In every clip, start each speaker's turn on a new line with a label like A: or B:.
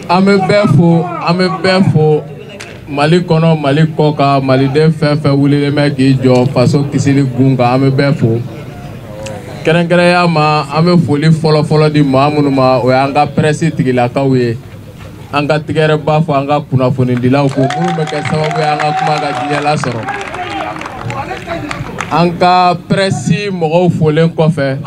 A: An bɛ bɛɛ fo, an bɛ bɛɛ fo Mali kɔnɔ, Mali kɔ kan, Maliden fɛn fɛn wulilen bɛ k'i jɔ faso kisili gun kan, an bɛ bɛɛ fo. Kɛrɛnkɛrɛnya ma, an bɛ foli fɔlɔ-fɔlɔ di maa minnu ma, o y'an ka presse tigilakaw ye. An ka tigɛrɛba fɔ an ka kunnafonidilaw ko minnu bɛ kɛ sababu ye an ka kuma ka diɲɛ lasɔrɔ. An ka presse mɔgɔw folen kɔfɛ,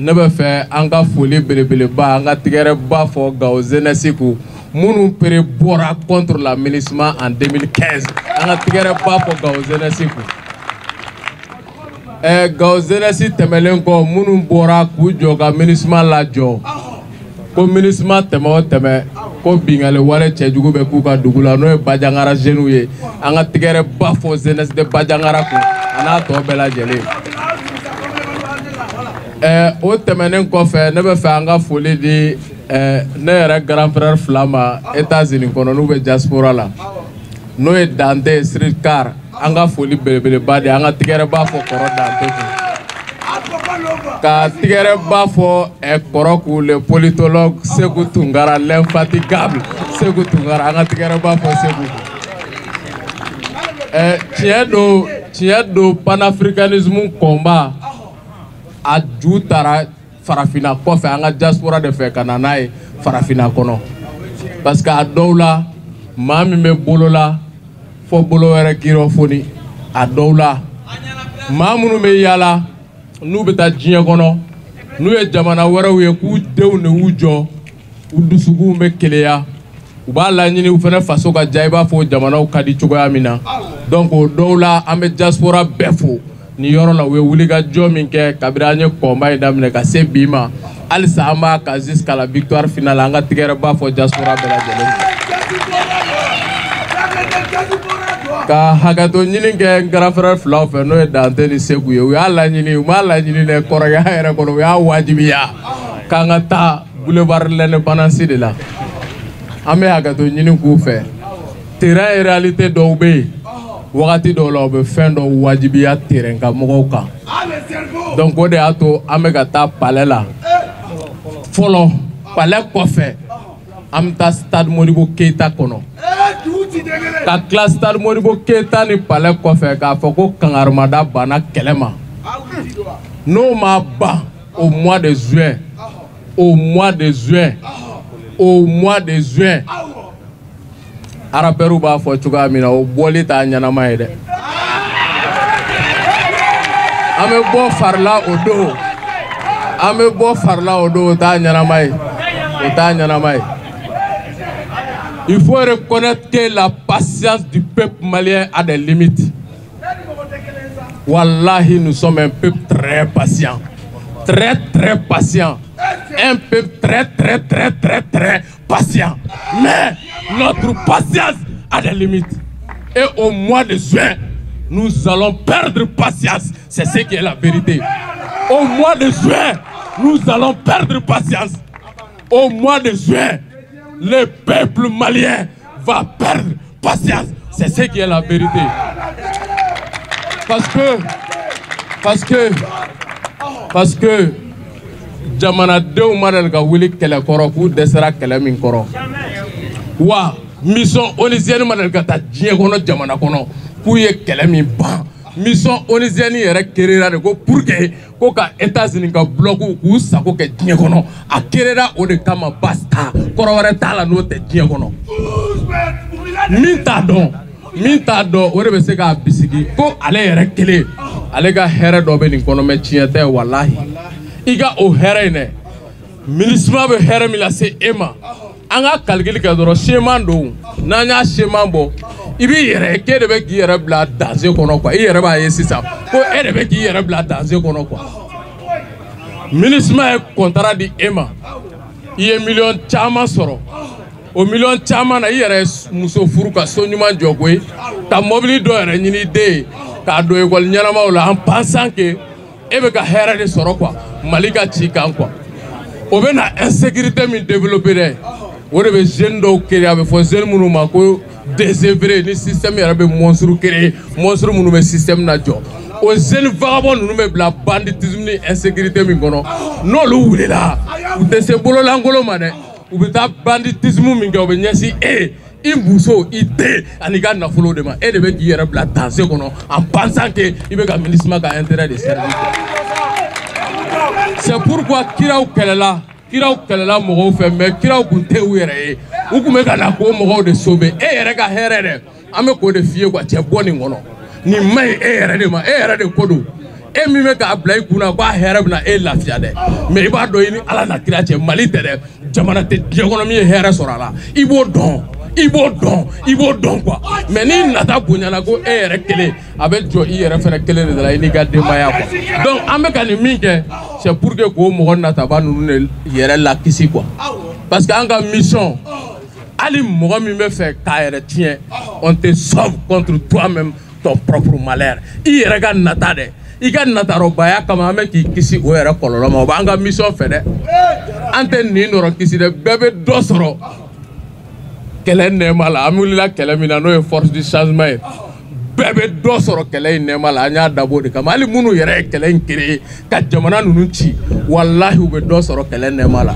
A: ne bɛ fɛ an ka foli belebeleba, an ka tigɛrɛba fɔ Gawo jeunesse kun minnu pere bɔra contre la MINUSMA en 2015. An ka tigɛrɛba fɔ Gawo jeunesse kun. Gawo jeunesse tɛmɛlen kɔ, minnu bɔra k'u jɔ ka MINUSMA lajɔ, ko MINUSMA tɛmɛ o tɛmɛ ko bingali wale cɛjugu bɛ k'u ka dugu la, n'o ye Bandiagara jeunes ye. An ka tigɛrɛba fɔ jeunesse de Bandiagara kun a n'a tɔ bɛɛ lajɛlen. O tɛmɛnen kɔfɛ, ne bɛ fɛ an ka foli di ne yɛrɛ grand frère fila ma États-Unis kɔnɔ, n'u bɛ diaspora la, n'o ye Dante Streetcar. An ka foli belebeleba de, an ka tigɛrɛba fɔ kɔrɔ Dante kun, ka tigɛrɛba fɔ kɔrɔ kun le politologue Sekou Tounkara, l'infatigable Sekou Tounkara, an ka tigɛrɛba fɔ Sekou kun. Tiɲɛ don, tiɲɛ don, panafricanisme combat a ju taara farafinna kɔfɛ, an ka diaspora de fɛ ka na n'a ye farafinna kɔnɔ, parce que a dɔw la maa min bɛ bolo la fɔ bolo wɛrɛ k'i foni, a dɔw la maa minnu bɛ yaala n'u bɛ taa diɲɛ kɔnɔ, n'u ye jamana wɛrɛw ye k'u denw de y'u jɔ, u dusukunw bɛ keleya, u b'a laɲini u fana faso ka diya i b'a fɔ jamanaw ka di cogoya min na. Donc o dɔw la an bɛ diaspora bɛɛ fo nin yɔrɔ la, u ye wulikajɔ min kɛ kabini an ye combat in daminɛ ka se bi ma, halisa an b'a kan jusqu'à la victoire finale. An ka tigɛrɛba fɔ diaspora bɛɛ lajɛlen. Ka hakɛto ɲini kɛ n grand frère filaw fɛ, n'o ye Dante ni Sekou ye. U y'a laɲini, u m'a laɲini dɛ, kɔrɔkɛya yɛrɛ kɔnɔ u y'a wajibiya k'an ka taa boulevard l'Indépendance de la. An bɛ hakɛto ɲini k'u fɛ. Terrain réalité dɔw bɛ yen, wagati dɔw la u bɛ fɛn dɔw wajibiya terrain kan mɔgɔw kan. Donc o de y'a to an bɛ ka taa palais la fɔlɔ. Palais kɔfɛ an bɛ taa stade Modibo Keita kɔnɔ, ka tila stade Modibo Keita ni palais kɔfɛ k'a fɔ ko kangarimada banna kɛlɛ ma. N'o ma ban au mois de juin, au mois de juin, au mois de juin, arapɛriw b'a fɔ cogoya min na, o bɔli t'a ɲɛnama ye dɛ. An bɛ bɔ farila o don, an bɛ bɔ farila o don, o t'a ɲɛnama ye, o t'a ɲɛnama ye. Il faut reconnaître que la patience du peuple malien a des limites. Wallahi, nous sommes un peuple très patient. Très, très patient. Un peuple très, très, très, très, très patient. Mais notre patience a des limites. Et au mois de juin, nous allons perdre patience. C'est ce qui est la vérité. Au mois de juin, nous allons perdre patience. Au mois de juin, le peuple malien va perdre patience. C'est ce qui est la vérité. Parce que jamanadenw ma deli ka wuli kɛlɛ kɔrɔ k'u dɛsɛra kɛlɛ min kɔrɔ. Wa mission onusienne ma deli ka taa diɲɛ kɔnɔ jamana kɔnɔ k'u ye kɛlɛ min ban. Mission onusienne yɛrɛ créera de ko pour que ko ka États-Unis ka bloc k'u sago kɛ diɲɛ kɔnɔ. A créera o de kama, basta, kɔrɔ wɛrɛ t'a la n'o tɛ diɲɛ kɔnɔ. Min t'a dɔn, min t'a dɔn, o de bɛ se k'a bisigi ko ale yɛrɛ kelen ale ka hɛrɛ dɔ bɛ nin kɔnɔ, mɛ tiɲɛ tɛ. Walahi, i ka o hɛrɛ in dɛ, MINUSMA bɛ hɛrɛ min lase e ma, an ka calcul kɛ dɔrɔn, schéma don. N'an y'a schéma bɔ, i b'i yɛrɛ k'e de bɛ k'i yɛrɛ bila danger kɔnɔ quoi. I yɛrɛ b'a ye sisan ko e de bɛ k'i yɛrɛ bila danger kɔnɔ quoi. MINUSMA ye contrat di e ma, i ye miliyɔn caman sɔrɔ. O miliyɔn caman na, i yɛrɛ ye muso furu ka so ɲuman jɔ koyi, ka mɔbili dɔ yɛrɛ ɲini i den ye k'a don ekɔli ɲɛnamaw la, en pensant que e bɛ ka hɛrɛ de sɔrɔ quoi, Mali ka ci kan quoi. O bɛ na insécurité min développer dɛ, o de bɛ jeune dɔw créer, a bɛ fɔ jeune minnu ma ko désœuvré, ni système yɛrɛ bɛ monstre créer, monstre minnu bɛ système na jɔ. O jeune vagabond ninnu bɛ bila banditisme ni insécurité min kɔnɔ, n'olu wulila, u tɛ se bololankolon ma dɛ. U bɛ taa banditisme min kɛ, o bɛ ɲɛsin e, i muso, i den ani ka nafolo de ma. E de bɛ k'i yɛrɛ bila danger kɔnɔ en pensant que i bɛ ka MINUSMA ka intérêt de servir. C'est pourquoi kiraw kɛlɛla, kiraw kɛlɛla mɔgɔw fɛ, mais kiraw kun tɛ u yɛrɛ ye, u kun bɛ ka na k'o mɔgɔw de sauver. E yɛrɛ ka hɛrɛ dɛ, an bɛ k'o de f'i ye quoi. Cɛ, bɔ nin kɔnɔ, nin man ɲi e yɛrɛ de ma, e yɛrɛ de ko don. E min bɛ k'a bila i kunna k'a hɛrɛ bɛna e lafiya dɛ, mais i b'a dɔn i ni Ala na kira cɛ, Mali tɛ dɛ, jamana tɛ diɲɛ kɔnɔ min ye hɛrɛ sɔrɔ a la. I b'o dɔn, i b'o dɔn, i b'o dɔn quoi. Mais n'i nata bonyana ko e yɛrɛ kelen, a bɛ jɔ i yɛrɛ fɛnɛ kelen de la, i n'i ka denbaya quoi. Donc an bɛ ka nin min kɛ, c'est pour que k'o mɔgɔ nataba ninnu de yɛrɛ lakisi quoi. Parce que an ka mission, hali mɔgɔ min bɛ fɛ k'a yɛrɛ tiɲɛ, on te sauve contre toi-même, ton propre malheur. I yɛrɛ ka nata dɛ, i ka natarɔbaya kama, an bɛ k'i kisi o yɛrɛ kɔlɔlɔ ma. O b'an ka mission fɛ dɛ. An tɛ nin dɔrɔn kisi dɛ, bɛɛ bɛ dɔ sɔrɔ kɛlɛ nɛɛma la. An wulila kɛlɛ min na, n'o ye force du changement ye, bɛɛ bɛ dɔ sɔrɔ kɛlɛ in nɛɛma la. An y'a dabɔ o de kama. Hali minnu yɛrɛ ye kɛlɛ in créer ka jamana ninnu ci, walahi, u bɛ dɔ sɔrɔ kɛlɛ nɛɛma la.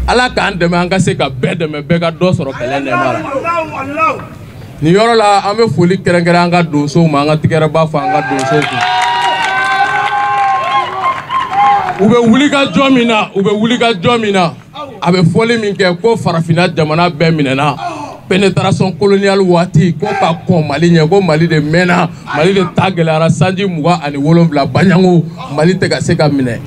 A: Ala k'an dɛmɛ, an ka se ka bɛɛ dɛmɛ, bɛɛ ka dɔ sɔrɔ kɛlɛ nɛɛma la. Nin yɔrɔ la, an bɛ foli kɛrɛnkɛrɛn an ka donsow ma. An ka tigɛrɛba fɔ an ka donsow kun. U bɛ wuli ka jɔ min na, u bɛ wuli ka jɔ min na, a bɛ fɔli min kɛ ko farafinna jamana bɛɛ minɛna pénétration coloniale waati, ko ka kɔn Mali ɲɛ, ko Mali de mɛnna, Mali de ta gɛlɛyara sanji 27 Baɲango, Mali tɛ ka se ka minɛ.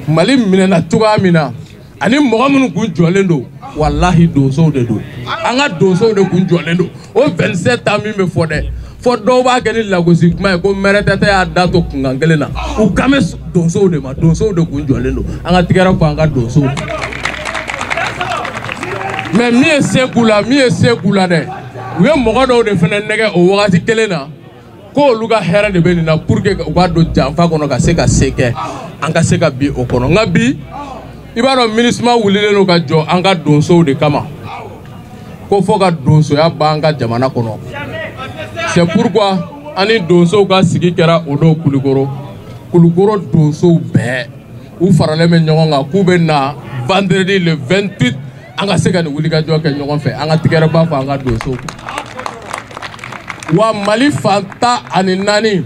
A: Mali minɛna cogoya min na, ani mɔgɔ minnu kun jɔlen don, walahi, donsow de don. An ka donsow de kun jɔlen don. O 27 ans min bɛ fɔ dɛ, fɔ dɔw b'a kɛ ni lagosi kuma ye ko mɛrɛtɛtɛ y'a da to kunkan kelen na, u kan bɛ donsow de ma. Donsow de kun jɔlen don. An ka tigɛrɛ fɔ an ka donsow. Mais min ye se k'u la, min ye se k'u la dɛ, u ye mɔgɔ dɔw de fana nɛgɛ o wagati kelen na ko olu ka hɛrɛ de bɛ nin na, pour que u ka don janfa kɔnɔ ka se ka se kɛ, an ka se ka bin o kɔnɔ. Nka bi, i b'a dɔn, MINUSMA wulilen don ka jɔ an ka donsow de kama, ko fo ka donsoya ban an ka jamana kɔnɔ. C'est pourquoi an ni donsow ka sigi kɛra o don Kulukoro. Kulukoro donsow bɛɛ, u faralen bɛ ɲɔgɔn kan k'u bɛ na vendredi le 28, an ka se ka nin wulikajɔ kɛ ɲɔgɔn fɛ. An ka tigɛrɛba fɔ an ka donsow. Wa Mali fan 14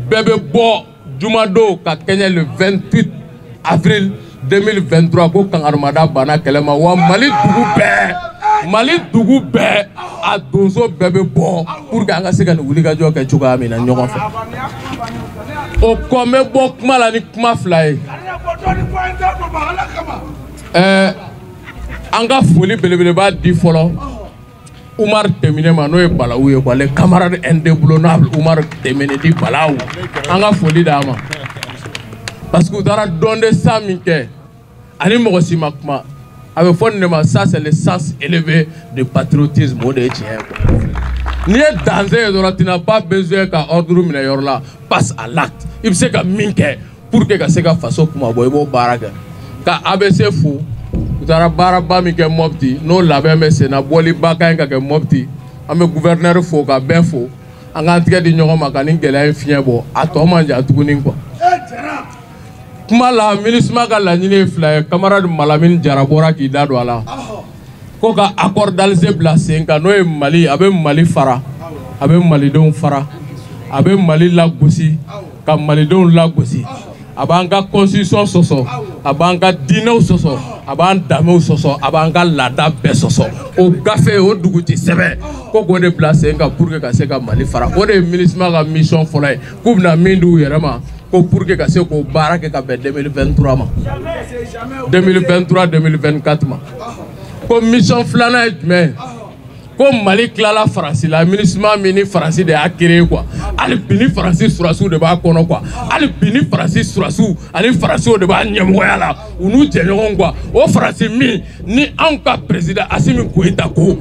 A: bɛɛ bɛ bɔ jumadon ka kɛɲɛ le 28 avril 2023, ko kangarimada banna kɛlɛ ma. Wa Mali dugu bɛɛ, Mali dugu bɛɛ, a donso bɛɛ bɛ bɔ pour que an ka se ka nin wulikajɔ kɛ cogoya min na ɲɔgɔn fɛ. O kɔ, n bɛ bɔ kuma la ni kuma fila ye. An ka foli belebeleba di fɔlɔ Umar Temine ma, n'o ye Balawu ye quoi, le camarade indéboulonnable Umar Temine di Balawu. An ka foli d'a ma parce que u taara don de sang min kɛ, ani mɔgɔ si ma kuma. A bɛ fɔ nin de ma, ça c'est le sens élevé de patriotisme. O de ye tiɲɛ ye quoi. N'i ye danger ye dɔrɔn, tu n'as pas besoin ka ordre minɛ yɔrɔ la, passe à l'acte. I bɛ se ka min kɛ pour que ka se ka faso kuma bɔ, i b'o baara kɛ. Ka ABC fo, u taara baaraba min kɛ Mopti, n'o labɛn bɛ sen na, bɔliba ka ɲi ka kɛ Mopti. An bɛ gouverneur fo, ka bɛɛ fo. An k'an tigɛ di ɲɔgɔn ma ka nin gɛlɛya in fiɲɛ bɔ, a tɔ man jan tuguni quoi. Kuma la, MINUSMA ka laɲini ye fila ye. Camarade Malamine Jara bɔra k'i da don a la ko ka accord d'Alger bila sen kan, n'o ye Mali, a bɛ Mali fara, a bɛ malidenw fara, a bɛ Mali lagosi ka malidenw lagosi, a b'an ka constitution sɔsɔ, a b'an ka diinɛw sɔsɔ, a b'an danbew sɔsɔ, a b'an ka laada bɛɛ sɔsɔ. O gafe, o duguti sɛbɛn, ko k'o de bila sen kan pour que ka se ka Mali fara. O de ye MINUSMA ka mission fɔlɔ ye, k'u bɛna min d'u yɛrɛ ma, ko pour que ka se k'o baara kɛ ka bɛn 2023 ma, 2023 2024 ma. Ko mission filanan ye jumɛn ye? Ko Mali tilala Faransi la. MINUSMA min ni Faransi de y'a créé quoi, hali bi ni Faransi surasiw de b'a kɔnɔ quoi, hali bi ni Faransi surasiw ani Faransiw de b'a ɲɛmɔgɔya la, u n'u jɛɲɔgɔnw quoi. O Faransi min ni anw ka président Assimi Goïta ko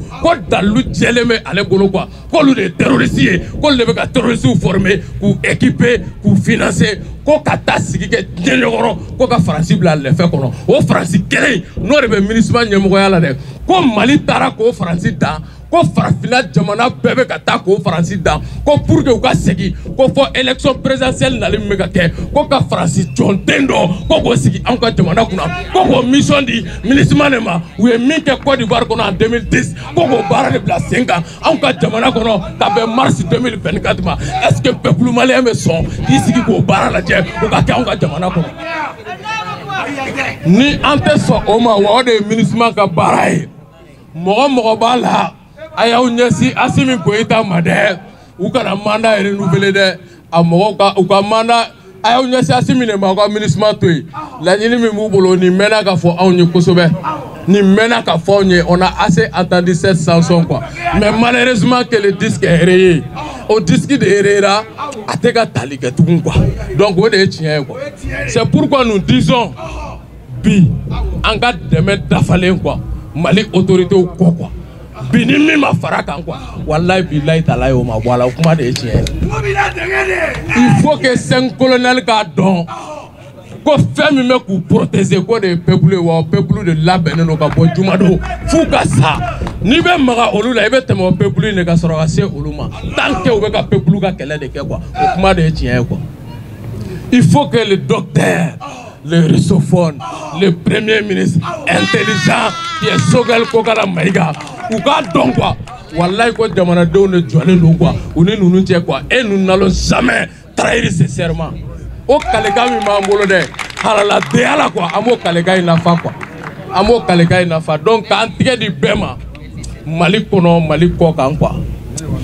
A: dalilu jɛlen bɛ ale bolo quoi, k'olu de ye terroriste ye, k'olu de bɛ ka terroriste former, k'u équiper, k'u financer. ko ka taa sigi kɛ diɲɛ ɲɛkɔrɔ ko ka Faransi bila lɛfɛ kɔnɔ. O Faransi kelen n'o de bɛ MINUSMA ɲɛmɔgɔya la dɛ, ko Mali taara k'o Faransi dan, ko farafinna jamana bɛɛ bɛ ka taa k'o Faransi dan, ko pour que u ka segin ko fɔ élection présidentielle nali min bɛ ka kɛ, ko ka Faransi jɔnden dɔ ko k'o sigi anw ka jamana kunna, ko k'o mission di MINUSMA de ma. U ye min kɛ Côte d'Ivoire kɔnɔ en 2010, ko k'o baara de bila sen kan anw ka jamana kɔnɔ ka bɛn mars 2024 ma. Est ce que peuple malien bɛ sɔn k'i sigi k'o baara lajɛ o ka kɛ anw ka jamana kɔnɔ? Ni an tɛ sɔn o ma, wa o de ye MINUSMA ka baara ye. Mɔgɔ mɔgɔ b'a la, a y'aw ɲɛsin Assimi Goïta ma dɛ, u kana mandat renouveler dɛ. A mɔgɔw ka u ka mandat, a y'aw ɲɛsin Assimi de ma, aw ka MINUSMA to yen. Laɲini min b'u bolo, nin mɛnna ka fɔ anw ye kosɛbɛ, nin mɛnna ka fɔ anw ye. On a assez entendu cette chanson quoi, mais malheureusement que le disque est rayé. O disque de rayera, a tɛ ka tali kɛ tugun quoi. Donc o de ye tiɲɛ ye quoi. C'est pourquoi nous disons bi an ka dɛmɛ dafalen quoi Mali autorités kɔ quoi. Bi ni min ma fara kan quoi, walayi bilayi talayi o ma bɔ a la. O kuma de ye tiɲɛ ye. Il faut que 5 colonels k'a dɔn ko fɛn min bɛ k'u protéger, k'o de ye peuple ye, wa peuple de labɛnnen don ka bɔ jumadon f'u ka sa. N'i bɛ maga olu la, i bɛ tɛmɛ o peuple in de ka sɔrɔ ka se olu ma. Tant que u bɛ ka peuple ka kɛlɛ de kɛ quoi, o kuma de ye tiɲɛ ye quoi. Il faut que le docteur, le russophone, le premier ministre intelligent qui est Choguel Kokalla Maïga, u k'a dɔn quoi, walayi ko jamanadenw de jɔlen don quoi, u ni ninnu cɛ quoi, et nous n'allons jamais trahir ce serment. O kalekan min b'an bolo dɛ, halaladenya la quoi, an b'o kalekan in nafa quoi, an b'o kalekan in nafa. Donc k'an tigɛ di bɛɛ ma Mali kɔnɔ, Mali kɔ kan quoi,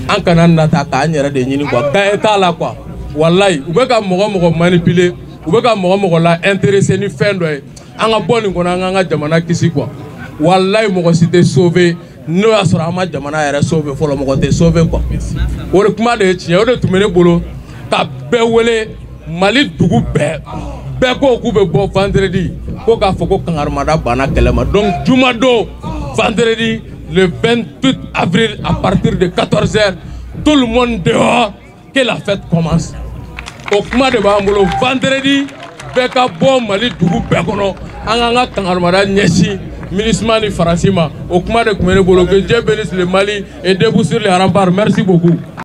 A: an kana nata k'an yɛrɛ de ɲini quoi, gagne t'a la quoi. Walayi u bɛ ka mɔgɔ mɔgɔ manipuler, u bɛ ka mɔgɔ mɔgɔ la intéressé ni fɛn dɔ ye, an ka bɔ nin kɔnɔ, an k'an ka jamana kisi quoi. Walayi mɔgɔ si tɛ sauver n'o y'a sɔrɔ an ma jamana yɛrɛ sauver fɔlɔ, mɔgɔ tɛ sauver quoi. O de kuma de ye tiɲɛ, o de tun bɛ ne bolo ka bɛɛ wele Mali dugu bɛɛ. Bɛɛ ko k'u bɛ bɔ vendredi, ko k'a fɔ ko kangarimada banna kɛlɛ ma. Donc jumadon vendredi le 28 avril à partir de 14h, tout le monde dehors, que la fête commence. O kuma de b'an bolo. Vendredi bɛɛ ka bɔ Mali dugu bɛɛ kɔnɔ, an k'an ka kangarimada ɲɛsin MINUSMA ni Faransi ma. O kuma de tun bɛ ne bolo. Que Dieu bénisse le Mali et debout sur les remparts. Merci beaucoup.